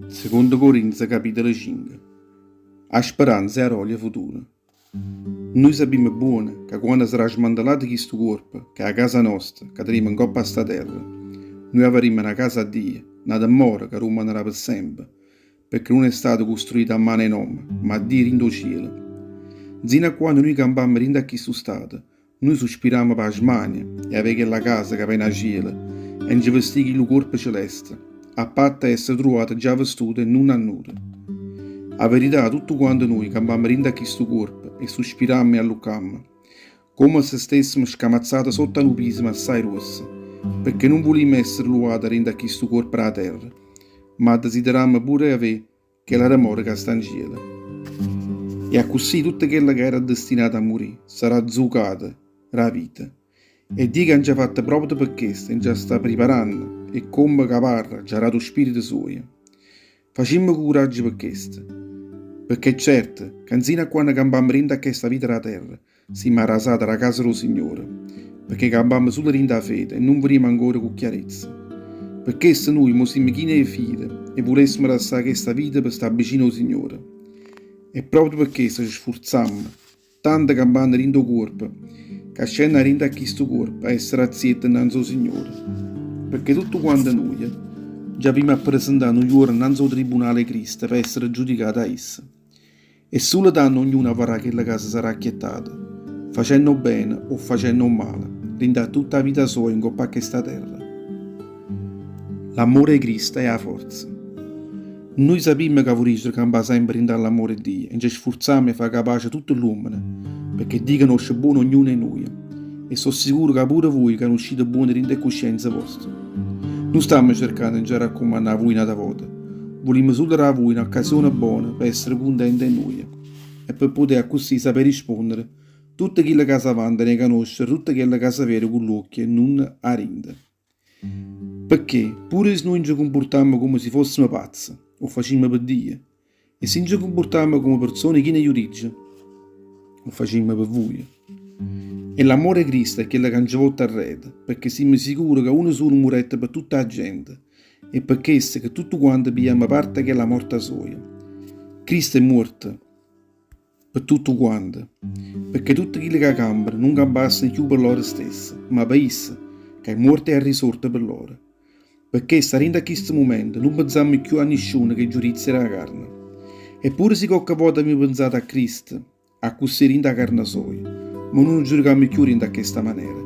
Secondo Corinze capitolo 5 'A speranza e 'a rolia futura. Nuje sapimmo buono ca quanno sarà smantellato chistu cuorpo, ch'è 'a casa nosta, ca tenimmo 'ncopp' a sta terra, nuje avarimmo na casa 'a Dio, na demmora ca rummanarà pe sempe, pecché nun è stata custruita a mano 'e n'ommo, ma 'a Dio dint' 'o cielo. Nzino a quanno nuje campammo dint' a chistu stato, Nuje suspirammo p' 'a smania 'e avé chella casa ca vene 'a cielo e nce vestì chillu cuorpo celeste, a patto 'e essere truvato già vestuto e nun annuro. A verità, tuttu quante nuje campammo dint' a chistu cuorpo e suspirammo e alluccammo, comme si stessemo scamazzate sotto a nu pisemo assaje gruosso, pecché nun vulimmo essere luvate 'a dint' a chistu cuorpo d' 'a terra, ma desiderammo pure 'e avé Chella remora ca sta 'ncielo. E accussì tutto chello ca era destinato a murì sarà zucato d' 'a vita. E Dio ca nce ha fatto proprio pe chesto nce 'a sta priparanno e comme caparra nce ha dato 'o Spirito suojo. Facimmo curaggio pe chesto. Pecché è certo ca nzino a quanno campammo dint' a chesta vita d' 'a terra Simmo arrasate d' 'a casa d' 'o Signore, pecché campammo sulo dint' 'a fede e nun vedimmo ancora cu chiarezza. Pe chesto nuje mo simmo chine 'e fide e vulessimo lassà chesta vita pe stà vicino 'o Signore. E proprio pe chesto ce sfurzammo tanto campanno dint' 'o cuorpo, ca ascenno 'a dint' a chistu cuorpo a essere azziette 'nnanze 'o Signore. Pecché tuttu quante nuje nce avimmo a presentà nu juorno 'nnanze 'o tribunale 'e Cristo pe essere giudicate 'a isso. E sulo tanno ognuno avarrà chello ca se sarrà acchiettato, facenno 'o bene o facenno 'o male, dint'a tutta 'a vita soja 'ncopp'a chesta terra. L'ammore 'e Cristo è 'a forza. Nuje sapimmo ca vurrìssero campà sempe dint'a ll'ammore 'e Dio e nce sfurzammo 'e fà capace tutte ll'uommene, pecché Dio canosce buono ognuno 'e nuje e so' sicuro ca pure vuje canuscite buono dint' 'e cuscienze voste. Nun stammo cercanno 'e nce raccumannà a vuje n'ata vota. Vulimmo sulo dà a vuje n'occasione bona pe essere cuntente 'e nuje e pe putè accussì sapè risponnere tutte chille ca s'avantano 'e canoscere tutto chello ca se vede cu ll'uocchie e nun 'a dinto. Pecché, pure si nuje nce cumpurtammo comme si fossemo pazze, 'o facimmo pe Dio, e si nce cumpurtammo comme perzone chine 'e judiggio, 'o facimmo pe vuje. E l'ammore 'e Cristo è chello ca nce votta arreto, pecché simmo sicure ca uno sulo murette pe tutta 'a gente, E pe chesto che tuttu quante pigliammo parte 'e chella morta soja. Cristo è muorto pe tuttu quante, pecché tutte chille ca campano nun campasseno cchiù pe loro stesse, ma pe isso, ca è muorto e è risorto pe loro. Pe chesto 'a dint' a chisto mumento nun penzammo cchiù a nisciuno ch' 'e giudizie d' 'a carne. E pure si cocche vota avimmo penzato a Cristo, Accussì dint' 'a carna soja. Ma nun 'o giudicammo cchiù dint' a chesta manera.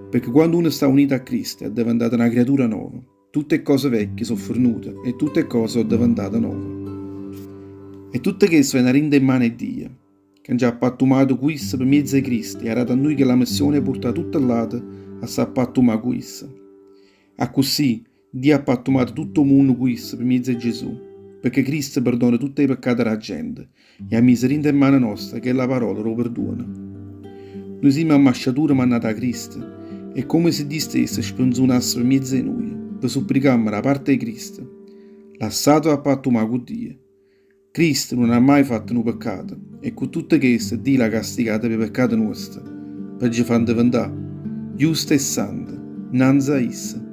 Pecché quando uno sta unito a Cristo è addeventato na criatura nova, tutte 'e ccose vecchie so' fernute e tutte 'e ccose so' addeventate nove. E tutto chesto vene 'a dint' 'e mmane 'e Dio, ca nce ha appattumato cu isso pe miezo 'e Cristo e ha dato a nuje chella missione 'e purtà tutte ll'ate a s'appattumà cu isso. Accussì, Dio ha appattumato tutto 'o munno cu isso pe miezo 'e Gesù, pecché Cristo perdona tutte 'e peccate d' 'a gente e ha miso dint' 'e mmane noste chella parola d' 'o perduono. Nuje simmo ammasciature mannate 'a Cristo e comme si Dio stesso spenzunasse pe miezo 'e nuje, ve supplicammo d' 'a parte 'e Cristo, Lassateve appattumà cu Dio. Cristo nun ha mai fatto nu peccato e cu tutto chesto Dio l'ha castigato p' 'e peccate nuoste, pe nce fa addeventà justo e santo 'nnanze a isso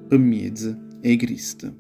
pe miezo 'e Cristo.